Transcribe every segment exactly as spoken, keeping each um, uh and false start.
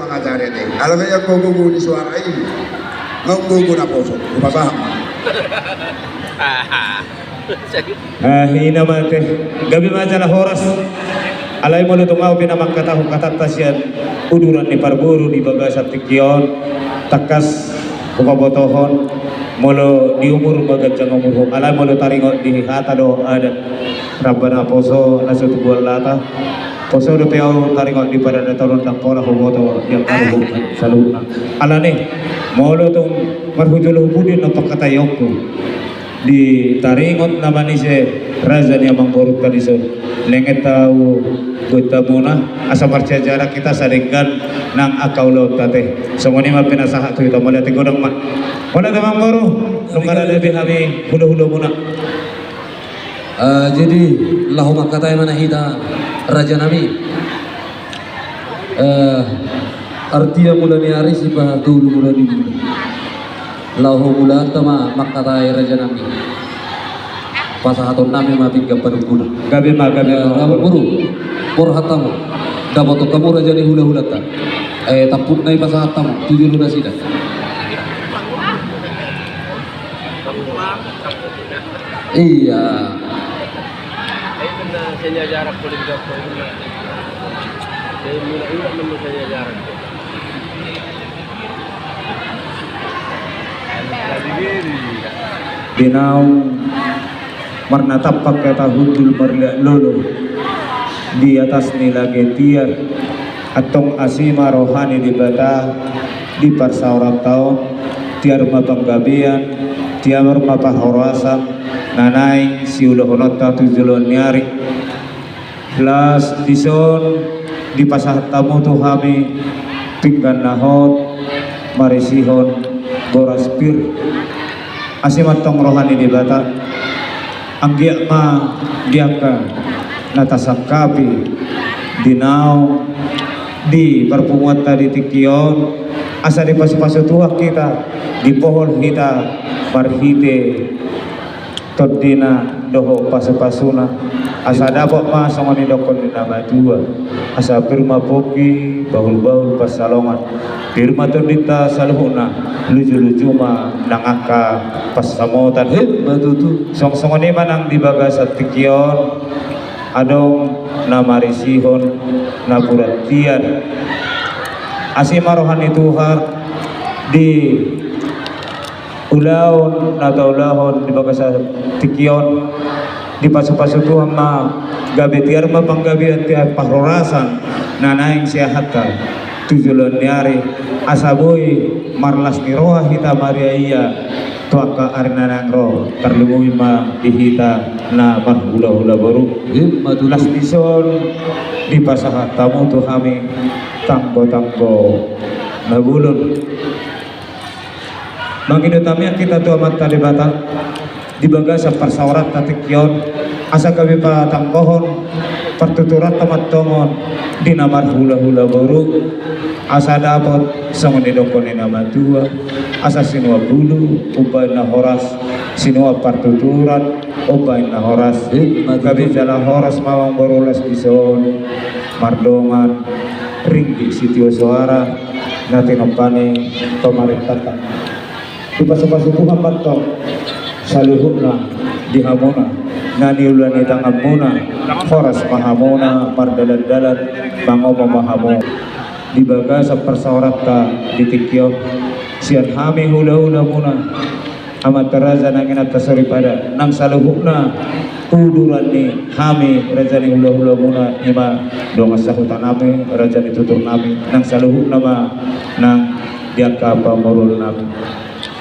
Mangajari ate. Alai anggo gogo ni suara i, anggo gogo naposo, hupasahat ma. Ah, i na ma ate. Gabe ma jala horas. Alai molo tung ahu pe na mangkatahon hatanta sian uduran ni parboru di bagasan tingki on, tangkas hupabotohon, molo di umur ma ganjang umurhu, alai molo taringot di hata dohot adat, ramba naposo na so tubuan lata. Poso dope ahu taringot di pardalanan on, ndang pola huboto di angka saluhutna. Alani, molo tung marhujolo hu pudi na pangkataionku di taringot na manise raja ni amangborunta dison, lengen tau buat hamuna, asa marsiajaran hita sadenggan nang angka ulaonta ate. Songon i ma pinasahat tu hita, mauliate godang ma. Mauliate amangboru, nunga rade be hami hulahulamuna. Eh, jadi, laho mangkatai ma na hita, rajanami. Eh, artia mula ni ari, sipahatolu mula ni bulan. Laho mulaanta ma mangkatai, rajanami. Pasahatonnami ma pinggan panungkunan. Gabe ma, gabe ma. Eh, amangboru, borhat hamu. Dapothon hamu raja ni hulahulanta. Eh, tampukna i pasahat hamu tu jolo nasida. Iya. Di naung marnatampak hata hundul marliat lolo di atas ni lage tiar. Antong asi ma roha ni Debata di parsaoranta on, tiar ma panggabean, tiar ma parhorasan na naeng siulahononta tu joloan ni ari. Las dison dipasahat hamu tu hami pinggan na hot marisihon boras pir. Asi ma antong roha ni Debata, anggiat ma di angka na tasangkapi di naung di parpunguanta di tingki on, asa dipasupasu Tuhan hita, dipohol hita marhite tondina dohot pasupasuna, asa dapot ma songon nidokkon ni na matua, asa pir ma pongki, bahulbahul pansalongan, pir ma tondinta saluhutna, lujuluju ma nang angka pansamotan. Ima tutu. Songon, songon i ma nang di bagasan tingki on, adong na marisihon napuran tiar. Asi ma roha ni Tuhan di ulaon na taulahon di bagasan tingki on, dipasupasu Tuhan ma, gabe tiar ma panggabean, tiar parhorasan na naeng siahatta tu joloan ni ari, asa boi marlas ni roha hita mariaia tu angka ari na naeng ro, tarlumobi ma di hita na marhulahula boru. Ima tutu. Las dison dipasahat hamu tu hami tanggotanggo na bolon. Mangido tangiang hita tu Amanta Debata di bagasan parsaoranta tingki on, asa gabe patangkohon partuturanta ma antong on di na marhulahula boru, asa dapot songon nidokkon ni na matua, asa sinuan bulu umbahen na horas, sinuan partuturan umbahen na horas. Ima tutu. Gabe jala horas ma amangboru, las dison mardongan ringgit sitio soara na tinompa ni pamarentanta. Dipasupasu Tuhan ma antong saluhutna di hamuna na niula ni tanganmuna, horas ma hamuna mardalandalan, mangomo ma hamu di bagasan parsaoranta di tingki on, sian hami hulahulamuna, amanta raja nang inanta soripada, nang saluhutna uduran ni hami raja ni hulahulamuna, ima dongan sahutanami, raja ni tuturnami, nang saluhutna ma nang di angka pamoruonnami.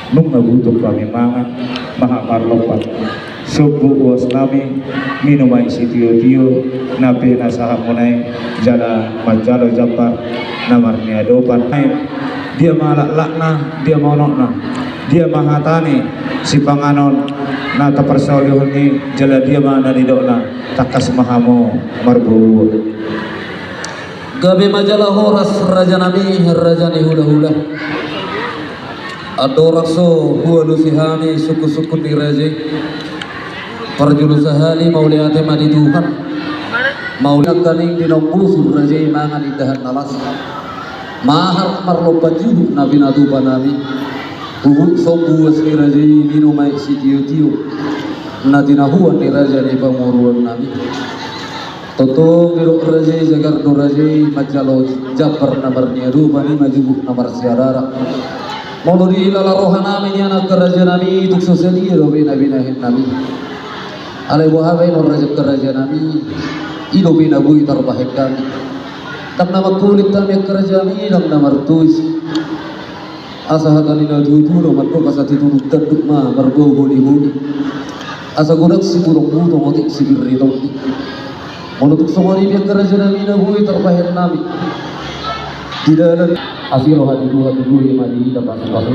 Nunga butuh hami mangan, maha marlompan. Sombu uasnami, minum aek sitiotio, na pinasahatmuna i, jala manjalo jambar na marniadopan. Dia ma laklakna, dia ma unokna, dia ma hata ni sipanganon na taparsaulihon i, jala dia ma na nidokna, tangkas ma hamu marboru. Gabe ma jala horas, rajanami, raja ni hulahula. Andorang so hualusi hami sungkunsungkun ni raja i, parjolo sahali mauliate ma di Tuhan. Mauliate nangkaning di naung bosur raja i mangan indahan na las. Mahar marlompan juhut na pinatupa nami. Huhut sombu uas ni raja i, minum aek sitiotio na tinahuan ni raja ni pamoruon nami. Tongtong didok raja i, jagar do raja i manjalo jambar na marniadopan i ma juhut na marsiarara. Molo dihilala roha nami nian angka raja nami, tung so sadia dope na binahen nami. Alai boha ma i nuaeng raja angka raja nami, i dope na boi tarbahen hami. Ndang na mangkulit hami angka raja nami, ndang na martois. Asa hata ni natuatua do mandok, asa titulung tanduk ma marbau holiholi. Asa godang sibutong-butong, otik sipir ni tondi. Molo tung songon i pe angka raja nami, na boi tarbahen nami di dalan, asi roha ni Tuhan, di boi ma di hita pasupasu.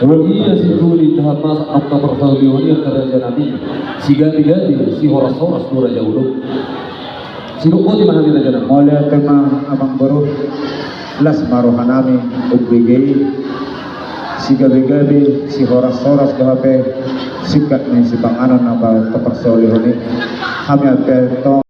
Ia situli indahan masak angka parsaulihon i angka raja nami, sigabe-gabe sihorashoras do raja ulok. Sidok boti ma hami raja nami. Mauliate ma amangboru. Las ma roha nami umbege i, sigabe-gabe sihorashoras do hape singkat ni sipanganon na parsaulihon i. Hami ate tong